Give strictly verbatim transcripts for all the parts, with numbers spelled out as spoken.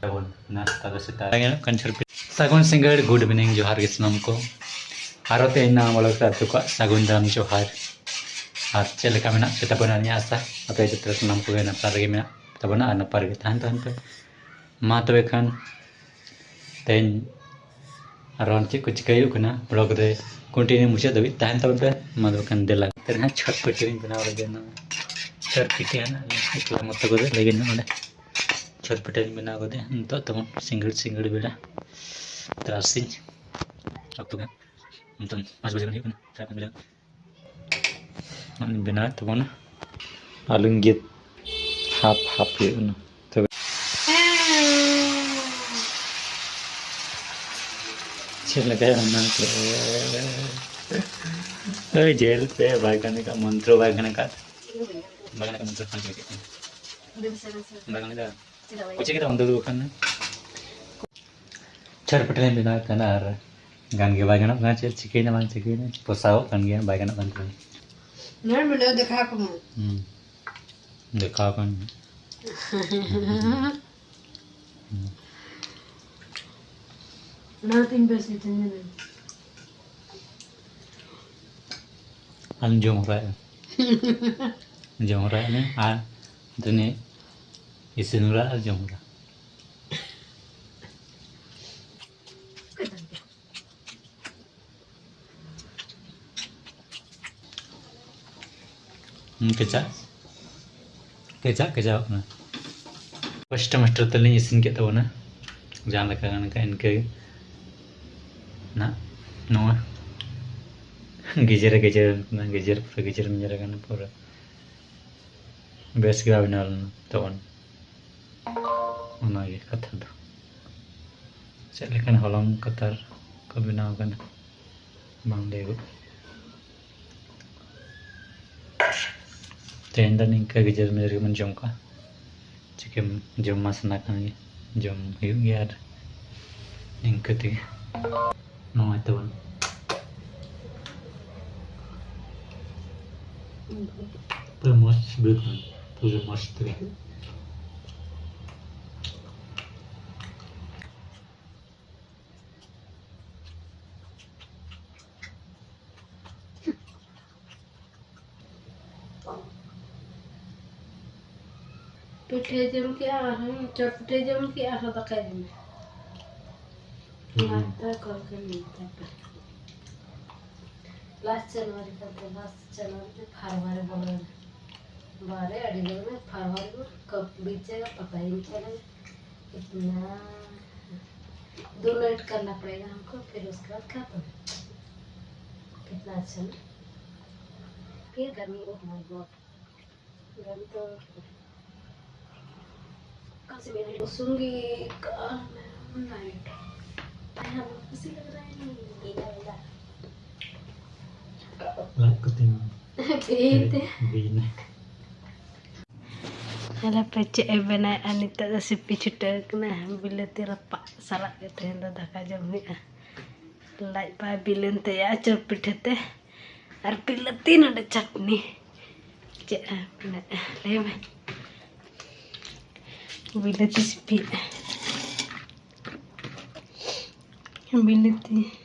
ᱛᱟᱵᱚᱱ ᱱᱟᱥᱛᱟ ᱫᱚ ᱥᱮᱛᱟᱜ ᱨᱮ ᱧᱮᱞᱚᱜ ᱠᱟᱱ ᱪᱷᱚᱨ ᱯᱤᱴᱷᱟᱹ᱾ ᱥᱟᱹᱜᱩᱱ ᱥᱤᱸᱜᱟᱹᱲ, good evening, ᱡᱚᱦᱟᱨ ᱜᱮ ᱥᱟᱱᱟᱢ ᱠᱚ᱾ ᱟᱨᱚ ᱛᱮᱦᱮᱧ ᱱᱟᱣᱟ vlog ᱨᱮ ᱟᱯᱮ ᱠᱚᱣᱟᱜ ᱥᱟᱹᱜᱩᱱ ᱫᱟᱨᱟᱢ ᱡᱚᱦᱟᱨ᱾ ᱟᱨ ᱪᱮᱫ ᱞᱮᱠᱟ ᱢᱮᱱᱟᱜ ᱯᱮ ᱛᱟᱵᱚᱱᱟ? ᱤᱧᱟᱹᱜ ᱟᱥᱟ ᱟᱯᱮ ᱡᱚᱛᱚ ᱥᱟᱱᱟᱢ ᱠᱚᱜᱮ ᱱᱟᱯᱟᱭ ᱨᱮᱜᱮ ᱢᱮᱱᱟᱜ ᱛᱟᱵᱚᱱᱟ ᱟᱨ ᱱᱟᱯᱟᱭ ᱨᱮᱜᱮ ᱛᱟᱦᱮᱱ ᱛᱟᱵᱚᱱ ᱯᱮ᱾ ᱢᱟ ᱛᱚᱵᱮ ᱠᱷᱟᱱ ᱛᱮᱦᱮᱧ ᱟᱨᱚ ᱪᱮᱫ ᱠᱚ ᱪᱤᱠᱟᱹ ᱦᱩᱭᱩᱜ ᱠᱟᱱᱟ vlog ᱨᱮ continue ᱢᱩᱪᱟᱹᱫ ᱫᱷᱟᱹᱵᱤᱡ ᱛᱟᱦᱮᱱ ᱛᱟᱵᱚᱱ ᱯᱮ᱾ ᱢᱟ ᱛᱚᱵᱮ ᱠᱷᱟᱱ ᱫᱮᱞᱟ᱾ ᱛᱮ ᱱᱟᱦᱟᱜ ᱪᱷᱚᱨ ᱯᱤᱴᱷᱟᱹ ᱞᱤᱧ ᱵᱮᱱᱟᱣ ᱞᱟᱹᱜᱤᱫ ᱱᱚᱣᱟ᱾ ᱪᱷᱚᱨ ᱯᱤᱴᱷᱟᱹ ᱦᱟᱸᱜ ᱮᱠᱞᱟ ᱢᱚᱛᱚ ᱠᱚᱫᱚ ᱞᱟᱹᱜᱤᱫ ᱱᱚᱰᱮ ᱪᱷᱚᱨ ᱯᱤᱴᱷᱟᱹ ᱞᱤᱧ ᱵᱮᱱᱟᱣ ᱠᱟᱫᱟ ᱱᱤᱛᱚᱜ ᱛᱟᱵᱚᱱ ᱥᱤᱸᱜᱟᱹᱲ, ᱥᱤᱸᱜᱟᱹᱲ ᱵᱮᱲᱟ ᱛᱟᱨᱟᱥᱤᱧ ᱚᱠᱛᱚ ᱜᱮ ᱱᱤᱛᱚᱝ ᱯᱟᱸᱪ ᱵᱟᱡᱮ ᱜᱟᱱ ᱦᱩᱭᱩᱜ ᱠᱟᱱᱟ᱾ ᱛᱟᱨᱟᱥᱤᱧ ᱵᱮᱲᱟ ᱱᱚᱜᱼᱚᱭ ᱞᱤᱧ ᱵᱮᱱᱟᱣᱮᱫ ᱛᱟᱵᱚᱱᱟ ᱟᱹᱞᱩᱧ ᱜᱮᱫ ᱦᱟᱯ ᱦᱟᱯ ᱦᱩᱭᱩᱜ ᱠᱟᱱᱟ᱾ ᱛᱚᱵᱮ ᱪᱮᱫ ᱞᱮᱠᱟᱭᱟ ᱚᱱᱟ ᱠᱚ? ᱳᱭ ᱡᱮᱞ ᱯᱮ ᱵᱟᱭ ᱜᱟᱱ ᱟᱠᱟᱫ, ᱢᱚᱱᱛᱨᱚ ᱵᱟᱭ ᱜᱟᱱ ᱟᱠᱟᱫ, ᱵᱟᱭ ᱜᱟᱱ ᱟᱠᱟᱫ ᱢᱚᱱᱛᱨᱚ ᱠᱷᱟᱱ ᱪᱮᱫ ᱞᱮᱠᱟ? ᱵᱟᱭ ᱜᱟᱱ ᱟᱠᱟᱫ᱾ ᱚᱪᱚ ᱠᱮᱫᱟ ᱚᱱᱛᱮ ᱫᱚ ᱵᱟᱠᱷᱟᱱ ᱪᱷᱚᱨ ᱯᱤᱴᱷᱟᱹ ᱞᱤᱧ ᱵᱮᱱᱟᱣᱮᱫ ᱛᱟᱦᱮᱱᱟ ᱟᱨ ᱜᱟᱱ ᱜᱮ ᱵᱟᱭ ᱜᱟᱱᱚᱜ ᱠᱟᱱᱟ᱾ ᱪᱮᱫ ᱪᱤᱠᱟᱹᱭᱮᱱᱟ ᱵᱟᱝ ᱪᱤᱠᱟᱹᱭᱮᱱᱟ, ᱯᱚᱥᱟᱣᱚᱜ ᱠᱟᱱ ᱜᱮᱭᱟ, ᱵᱟᱭ ᱜᱟᱱᱚᱜ ᱠᱟᱱ ᱛᱟᱦᱮᱱᱟ᱾ ᱱᱚᱰᱮ ᱢᱮᱱᱟᱜᱼᱟ, ᱫᱮᱠᱷᱟᱣ ᱠᱚᱢᱟ᱾ ᱦᱩᱸ᱾ ᱫᱮᱠᱷᱟᱣ ᱠᱟᱱ ᱜᱮᱭᱟ᱾ ᱦᱩᱸ᱾ ᱚᱱᱟ ᱛᱤᱧ ᱵᱮᱥ ᱜᱮ ᱛᱤᱧ ᱧᱮᱞᱟ᱾ ᱟᱨ ᱡᱚᱢ ᱦᱚᱨᱟᱭᱮᱫᱼᱟ᱾ ᱡᱚᱢ ᱦᱚᱨᱟᱭᱮᱫ ᱞᱮ ᱟᱨ ᱫᱩᱱᱤ ᱤᱥᱤᱱ ᱦᱚᱨᱟ ᱟᱨ ᱡᱚᱢ ᱦᱚᱨᱟ᱾ ᱦᱩᱸ, ᱠᱮᱪᱟᱜ, ᱠᱮᱪᱟᱜ, ᱠᱮᱪᱟᱜ ᱠᱟᱱᱟ᱾ ᱴᱚᱢᱮᱴᱳ ᱛᱮᱞᱤᱧ ᱤᱥᱤᱱ ᱠᱮᱫ ᱛᱟᱵᱚᱱᱟ, ᱡᱟᱦᱟᱸ ᱞᱮᱠᱟ ᱜᱟᱱ ᱠᱟᱜ ᱤᱱᱠᱟᱹ ᱜᱮ᱾ ᱱᱟᱜ ᱱᱚᱣᱟ ᱜᱮᱡᱮᱨ ᱜᱮᱡᱮᱨ ᱠᱟᱱᱟ, ᱜᱮᱡᱮᱨ ᱯᱩᱨᱟᱹ ᱜᱮᱡᱮᱨ ᱢᱮᱡᱮᱨ ᱠᱟᱱᱟ ᱯᱩᱨᱟᱹ᱾ ᱵᱮᱥ ᱜᱮ ᱵᱟᱭ ᱵᱮᱱᱟᱣ ᱞᱮᱱᱟ ᱛᱚᱠᱷᱚᱱ᱾ ᱚᱱᱟᱜᱮ ᱠᱟᱛᱷᱟ ᱫᱚ᱾ ᱪᱮᱫ ᱞᱮᱠᱟᱱ ᱦᱚᱞᱚᱝ ᱠᱟᱛᱟᱨ ᱠᱚ ᱵᱮᱱᱟᱣ ᱠᱟᱱᱟ, ᱵᱟᱝ ᱞᱟᱹᱭᱚᱜ᱾ ᱛᱮᱦᱮᱧ ᱫᱚ ᱱᱤᱝᱠᱟᱹ ᱜᱮ ᱡᱮᱞ ᱢᱮᱡᱮᱞ ᱜᱮᱵᱚᱱ ᱡᱚᱢ ᱠᱟᱜᱼᱟ᱾ ᱪᱤᱠᱟᱹᱢ ᱡᱚᱢ ᱢᱟ ᱥᱟᱱᱟ ᱠᱟᱱ ᱜᱮ, ᱡᱚᱢ ᱦᱩᱭᱩᱜ ᱜᱮᱭᱟ᱾ ᱟᱨ ᱱᱤᱝᱠᱟᱹ ᱛᱮᱜᱮ ᱱᱚᱜᱼᱚᱭ ᱛᱟᱵᱚᱱ ᱯᱩᱨᱟᱹ ᱢᱚᱡᱽ ᱥᱤᱵᱤᱞ ᱠᱟᱱᱟ, ᱯᱩᱨᱟᱹ ᱢᱚᱡᱽ ᱛᱮᱜᱮ᱾ ᱯᱤᱴᱷᱟᱹ ᱡᱚᱢ ᱠᱮᱜᱼᱟ, ᱟᱨᱦᱚᱸ ᱪᱚᱴ ᱯᱤᱴᱷᱟᱹ ᱡᱚᱢ ᱠᱮᱜᱼᱟ, ᱟᱨᱦᱚᱸ ᱫᱟᱠᱟᱭ ᱡᱚᱢᱟ᱾ ᱦᱩᱸ᱾ ᱢᱟᱛᱟ ᱠᱚ ᱠᱟᱹᱢᱤ ᱛᱟᱯᱮ᱾ ᱞᱟᱥᱴ ᱡᱟᱱᱩᱣᱟᱨᱤ ᱠᱟᱱ ᱛᱟᱭᱟ, ᱞᱟᱥᱴ ᱡᱟᱱᱩᱣᱟᱨᱤ ᱛᱮ ᱯᱷᱮᱵᱽᱨᱩᱣᱟᱨᱤ ᱵᱚᱞᱚᱭᱮᱱᱟ᱾ ᱵᱟᱨᱮ ᱟᱹᱰᱤ ᱫᱤᱱ ᱨᱮ ᱯᱷᱮᱵᱽᱨᱩᱣᱟᱨᱤ ᱠᱚ ᱠᱟᱯ ᱵᱤᱪᱮ ᱯᱟᱛᱟ ᱤᱧ ᱪᱟᱞᱟᱜ ᱠᱤᱛᱱᱟ दो नाइट करना पड़ेगा हमको, फिर उसके बाद खत्म। कितना अच्छा ना। फिर गर्मी, ओह माय गॉड। गर्मी तो कल से मेरे सूंगी कल मैं नाइट। आया, मुझे लग रहा है नहीं, ये वाला। ᱞᱟᱡ ᱠᱚ ᱛᱤᱧ ᱵᱤᱱ᱾ ᱵᱤᱱ᱾ ᱟᱞᱮ ᱯᱮ ᱪᱮᱫ ᱮ ᱵᱮᱱᱟᱣᱮᱫᱼᱟ? ᱱᱤᱛᱚᱜ ᱫᱚ ᱥᱤᱯᱤ ᱪᱷᱩᱴᱟᱹᱣ ᱠᱟᱱᱟ᱾ ᱵᱤᱞᱟᱹᱛᱤ ᱨᱟᱯᱟᱜ ᱥᱟᱞᱟᱜ ᱜᱮ ᱛᱮᱦᱮᱧ ᱫᱚ ᱫᱟᱠᱟ ᱡᱚᱢ ᱦᱩᱭᱩᱜᱼᱟ᱾ ᱞᱟᱡ ᱵᱟᱭ ᱵᱤᱞᱟᱹᱱ ᱛᱟᱭᱟ ᱪᱚᱯ ᱯᱤᱴᱷᱟᱹ ᱛᱮ᱾ ᱟᱨ ᱵᱤᱞᱟᱹᱛᱤ ᱱᱚᱰᱮ ᱪᱟᱴᱱᱤ᱾ ᱪᱮᱫ ᱮ ᱢᱮᱱᱟᱜᱼᱟ? ᱞᱟᱹᱭ ᱢᱮ᱾ ᱵᱤᱞᱟᱹᱛᱤ ᱥᱤᱯᱤ᱾ ᱵᱤᱞᱟᱹᱛᱤ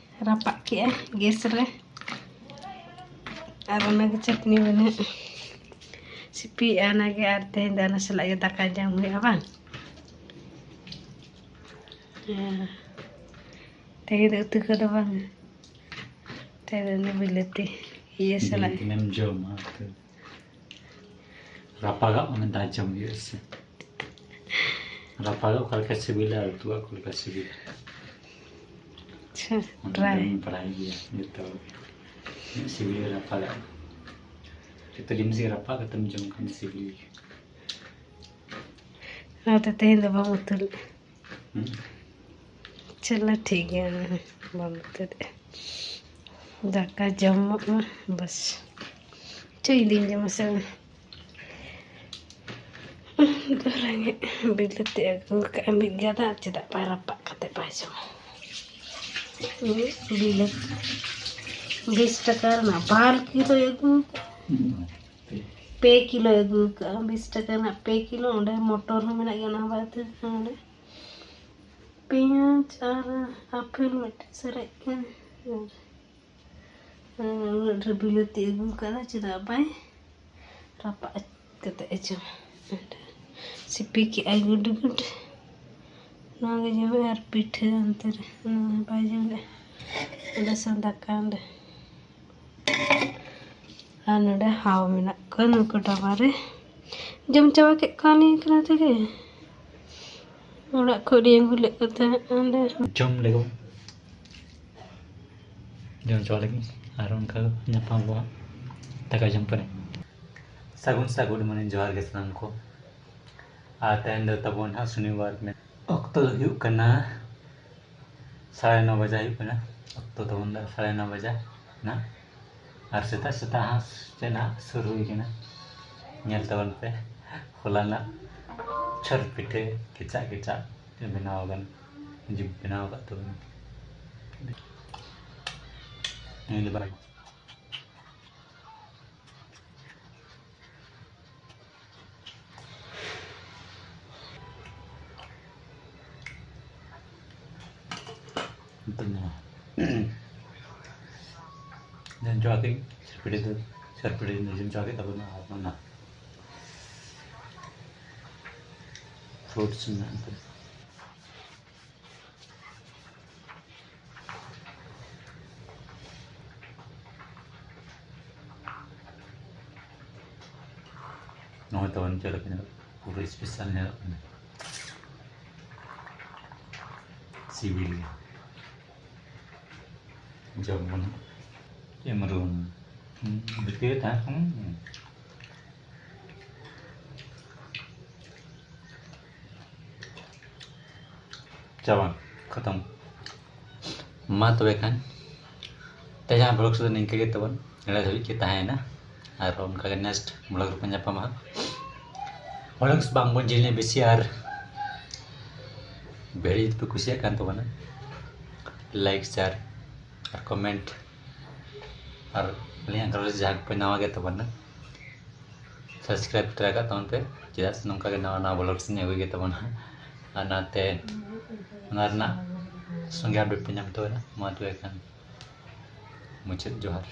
ᱨᱟᱯᱟᱜ ᱠᱮᱜᱼᱟ ᱜᱮᱥ ᱨᱮ᱾ ᱟᱨ ᱚᱱᱟᱜᱮ ᱪᱟᱴᱱᱤ ᱵᱮᱱᱟᱣ᱾ ᱥᱤᱯᱤᱭᱮᱜᱼᱟ ᱚᱱᱟᱜᱮ, ᱟᱨ ᱛᱮᱦᱮᱧ ᱫᱚ ᱚᱱᱟ ᱥᱟᱞᱟᱜ ᱜᱮ ᱫᱟᱠᱟ ᱡᱚᱢ ᱦᱩᱭᱩᱜᱼᱟ ᱵᱟᱝ? ᱦᱮᱸ᱾ ᱛᱮᱦᱮᱧ ᱫᱚ ᱩᱛᱩ ᱠᱚᱫᱚ ᱵᱟᱝ᱾ ᱛᱮᱦᱮᱧ ᱫᱚ ᱚᱱᱟ ᱵᱤᱞᱟᱹᱛᱤ ᱤᱭᱟᱹ ᱥᱟᱞᱟᱜ᱾ ᱵᱤᱞᱟᱹᱛᱤ ᱮᱢ ᱡᱚᱢᱟ ᱩᱛᱩ᱾ ᱨᱟᱯᱟᱜᱟᱜ ᱚᱱᱟ ᱫᱟᱜ ᱡᱚᱢ ᱦᱩᱭᱩᱜᱼᱟ ᱥᱮ᱾ ᱨᱟᱯᱟᱜᱟᱜ ᱚᱠᱟ ᱞᱮᱠᱟ ᱥᱤᱵᱤᱞᱟ ᱟᱨ ᱩᱛᱩᱣᱟᱜ ᱚᱠᱟ ᱞᱮᱠᱟ ᱥᱤᱵᱤᱞᱟ᱾ ᱟᱪᱪᱷᱟ, ᱚᱱᱟ try᱾ ᱫᱚᱧ ᱵᱟᱲᱟᱭ ᱜᱮᱭᱟ ᱡᱚᱛᱚ᱾ ᱩᱱᱟᱹᱜ ᱥᱤᱵᱤᱞ ᱨᱟᱯᱟᱜᱟᱜ᱾ ᱡᱚᱛᱚ ᱡᱤᱱᱤᱥ ᱜᱮ ᱨᱟᱯᱟᱜ ᱠᱟᱛᱮᱢ ᱡᱚᱢ ᱠᱷᱟᱱ ᱥᱤᱵᱤᱞ ᱜᱮᱭᱟ᱾ ᱚᱱᱟᱛᱮ ᱛᱮᱦᱮᱧ ᱫᱚ ᱵᱟᱢ ᱩᱛᱩ ᱞᱮᱫᱼᱟ? ᱦᱩᱸ᱾ ᱪᱚᱞᱚ ᱴᱷᱤᱠ ᱜᱮᱭᱟ, ᱵᱟᱢ ᱩᱛᱩ ᱞᱮᱫᱼᱟ᱾ ᱫᱟᱠᱟ ᱡᱚᱢᱚᱜ ᱢᱟ, ᱵᱟᱥ᱾ ᱪᱚ ᱤᱧ ᱫᱩᱧ ᱡᱚᱢᱟ ᱥᱮ ᱵᱟᱝ? ᱨᱮᱸᱜᱮᱡ ᱵᱤᱞᱟᱹᱛᱤ ᱟᱹᱜᱩ ᱠᱟᱜᱼᱟ ᱢᱤᱫ ᱜᱟᱫᱟ, ᱪᱮᱫᱟᱜ ᱵᱟᱭ ᱨᱟᱯᱟᱜ ᱠᱟᱛᱮ ᱵᱟᱭ ᱡᱚᱢᱟ? ᱵᱤᱞᱟᱹᱛᱤ ᱵᱤᱥ ᱴᱟᱠᱟ ᱨᱮᱱᱟᱜ ᱵᱟᱨ ᱠᱤᱞᱳᱭ ᱟᱹᱜᱩ ᱠᱟᱜᱼᱟ᱾ ᱯᱮ ᱠᱤᱞᱳᱭ ᱟᱹᱜᱩ ᱠᱟᱜᱼᱟ, ᱵᱤᱥ ᱴᱟᱠᱟ ᱨᱮᱱᱟᱜ ᱯᱮ ᱠᱤᱞᱳ᱾ ᱚᱸᱰᱮ ᱢᱚᱴᱚᱨ ᱦᱚᱸ ᱢᱮᱱᱟᱜ ᱜᱮᱭᱟ, ᱚᱱᱟ ᱦᱚᱸ ᱵᱟᱭ ᱩᱛᱩ ᱠᱟᱜᱼᱟ᱾ ᱚᱸᱰᱮ ᱯᱮᱸᱭᱟᱡᱽ ᱟᱨ ᱟᱯᱮᱞ ᱢᱤᱫᱴᱮᱱ ᱥᱟᱨᱮᱡ ᱠᱟᱱᱟ᱾ ᱟᱨ ᱩᱱᱟᱹᱜ ᱰᱷᱮᱨ ᱵᱤᱞᱟᱹᱛᱤ ᱟᱹᱜᱩ ᱠᱟᱫᱟ, ᱪᱮᱫᱟᱜ ᱵᱟᱭ ᱨᱟᱯᱟᱜ ᱠᱟᱛᱮ ᱮ ᱡᱚᱢᱟ? ᱥᱤᱯᱤ ᱠᱮᱜᱼᱟᱭ ᱜᱩᱰ ᱜᱩᱰ᱾ ᱱᱚᱣᱟ ᱜᱮ ᱡᱚᱢᱮᱜᱼᱟ ᱟᱨ ᱯᱤᱴᱷᱟᱹ ᱚᱱᱛᱮ ᱨᱮ, ᱱᱚᱣᱟ ᱵᱟᱭ ᱡᱚᱢ ᱞᱮᱜᱼᱟ᱾ ᱚᱸᱰᱮ ᱥᱮ ᱫᱟᱠᱟ ᱚᱸᱰᱮ᱾ ᱟᱨ ᱱᱚᱰᱮ ᱦᱟᱣ ᱢᱮᱱᱟᱜ ᱠᱚᱣᱟ ᱱᱩᱠᱩ ᱰᱟᱵᱟ ᱨᱮ᱾ ᱡᱚᱢ ᱪᱟᱵᱟ ᱠᱮᱫ ᱠᱚᱣᱟᱞᱤᱧ ᱮᱠᱞᱟ ᱛᱮᱜᱮ᱾ ᱚᱲᱟᱜ ᱠᱷᱚᱱ ᱞᱤᱧ ᱟᱹᱜᱩ ᱞᱮᱫ ᱠᱚ ᱛᱟᱦᱮᱸᱫ ᱚᱸᱰᱮ᱾ ᱡᱚᱢ ᱞᱮᱜᱮ ᱵᱚᱱ᱾ ᱡᱚᱢ ᱪᱟᱵᱟ ᱞᱮᱜᱮ᱾ ᱟᱨ ᱚᱱᱠᱟ ᱧᱟᱯᱟᱢ ᱟᱵᱚ ᱦᱟᱸᱜ ᱫᱟᱠᱟ ᱡᱚᱢ ᱯᱚᱨᱮ᱾ ᱥᱟᱹᱜᱩᱱ ᱥᱮᱛᱟᱜ, good morning, ᱡᱚᱦᱟᱨ ᱜᱮ ᱥᱟᱱᱟᱢ ᱠᱚ᱾ ᱟᱨ ᱛᱮᱦᱮᱧ ᱫᱚ ᱛᱟᱵᱚᱱ ᱦᱟᱸᱜ ᱥᱚᱱᱤᱵᱟᱨ ᱢᱮ-, ᱚᱠᱛᱚ ᱫᱚ ᱦᱩᱭᱩᱜ ᱠᱟᱱᱟ ᱥᱟᱲᱮ ᱱᱚ ᱵᱟᱡᱟ ᱦᱩᱭᱩᱜ ᱠᱟᱱᱟ᱾ ᱚᱠᱛᱚ ᱛᱟᱵᱚᱱ ᱫᱚ ᱥᱟᱲᱮ ᱱᱚ ᱵᱟᱡᱟ ᱱᱟᱜ᱾ ᱟᱨ ᱥᱮᱛᱟᱜ ᱥᱮᱛᱟᱜ ᱦᱟᱸᱜ ᱪᱮᱫ ᱦᱟᱸᱜ ᱥᱩᱨ ᱦᱩᱭ ᱠᱟᱱᱟ, ᱧᱮᱞ ᱛᱟᱵᱚᱱ ᱯᱮ᱾ ᱦᱚᱞᱟᱱᱟᱜ ᱪᱷᱚᱨ ᱯᱤᱴᱷᱟᱹ ᱠᱮᱪᱟᱜ ᱠᱮᱪᱟᱜ ᱵᱮᱱᱟᱣ ᱟᱠᱟᱱ, ᱡᱩ-, ᱵᱮᱱᱟᱣ ᱟᱠᱟᱫ ᱛᱟᱵᱚᱱᱟ᱾ ᱱᱩᱭ ᱫᱚ ᱵᱟᱲᱟᱭ᱾ ᱱᱤᱛᱚᱜ ᱱᱚᱣᱟ ᱡᱚᱢ ᱪᱟᱵᱟ ᱠᱮᱫ, ᱪᱷᱟᱹᱯᱲᱤ ᱫᱚ, ᱪᱷᱟᱹᱯᱲᱤ ᱫᱚ ᱡᱚᱢ ᱪᱟᱵᱟ ᱠᱮᱫ ᱛᱟᱵᱚᱱᱟ᱾ ᱟᱨ ᱚᱱᱟ fruits ᱢᱮᱱᱟᱜᱼᱟ ᱱᱤᱛᱚᱜ᱾ ᱱᱚᱜᱼᱚᱭ ᱛᱟᱵᱚᱱ ᱪᱮᱫ ᱞᱮᱠᱟ ᱧᱮᱞᱚᱜ, ᱯᱩᱨᱟᱹ special ᱧᱮᱞᱚᱜ ᱠᱟᱱᱟ᱾ ᱥᱤᱵᱤᱞ ᱜᱮ᱾ ᱡᱚᱢ ᱵᱚᱱ ᱮᱢ ᱨᱩᱣᱟᱹᱲ᱾ ᱦᱩᱸ, ᱵᱷᱤᱛᱤᱨ ᱨᱮ ᱛᱟᱦᱮᱸ ᱠᱟᱱᱟ᱾ ᱦᱩᱸ᱾ ᱪᱟᱵᱟ, ᱠᱷᱚᱛᱚᱢ᱾ ᱢᱟ ᱛᱚᱵᱮ ᱠᱷᱟᱱ, ᱛᱮᱦᱮᱧᱟᱜ vlogs ᱫᱚ ᱱᱤᱝᱠᱟᱹ ᱜᱮ ᱛᱟᱵᱚᱱ, ᱱᱚᱰᱮ ᱫᱷᱟᱹᱵᱤᱡ ᱜᱮ ᱛᱟᱦᱮᱸᱭᱮᱱᱟ᱾ ᱟᱨ ᱚᱱᱠᱟ ᱜᱮ next vlog ᱨᱮᱵᱚᱱ ᱧᱟᱯᱟᱢᱟ ᱦᱟᱸᱜ᱾ Vlogs ᱵᱟᱝ ᱵᱚᱱ ᱡᱤᱞᱤᱧᱟ ᱵᱮᱥᱤ, ᱟᱨ video ᱡᱩᱫᱤ ᱯᱮ ᱠᱩᱥᱤᱭᱟᱜ ᱠᱟᱱ ᱛᱟᱵᱚᱱᱟ, like, share ᱟᱨ comment, ᱟᱨ ᱟᱹᱞᱤᱧᱟᱜ ᱜᱟᱞᱚᱪ ᱡᱟᱦᱟᱸ ᱠᱚᱯᱮ ᱱᱟᱣᱟ ᱜᱮ ᱛᱟᱵᱚᱱᱟ, subscribe ᱛᱚᱨᱟ ᱠᱟᱜ ᱛᱟᱵᱚᱱ ᱯᱮ, ᱪᱮᱫᱟᱜ ᱥᱮ ᱱᱚᱝᱠᱟ ᱜᱮ ᱱᱟᱣᱟ ᱱᱟᱣᱟ vlogs ᱤᱧ ᱟᱹᱜᱩᱭ ᱜᱮ ᱛᱟᱵᱚᱱᱟ᱾ ᱟᱨ ᱱᱟᱛᱮ ᱚᱱᱟ ᱨᱮᱱᱟᱜ ᱥᱚᱸᱜᱮ update ᱯᱮ ᱧᱟᱢ ᱛᱟᱵᱚᱱᱟ᱾ ᱢᱟ ᱛᱚᱵᱮ ᱠᱷᱟᱱ ᱢᱩᱪᱟᱹᱫ ᱡᱚᱦᱟᱨ᱾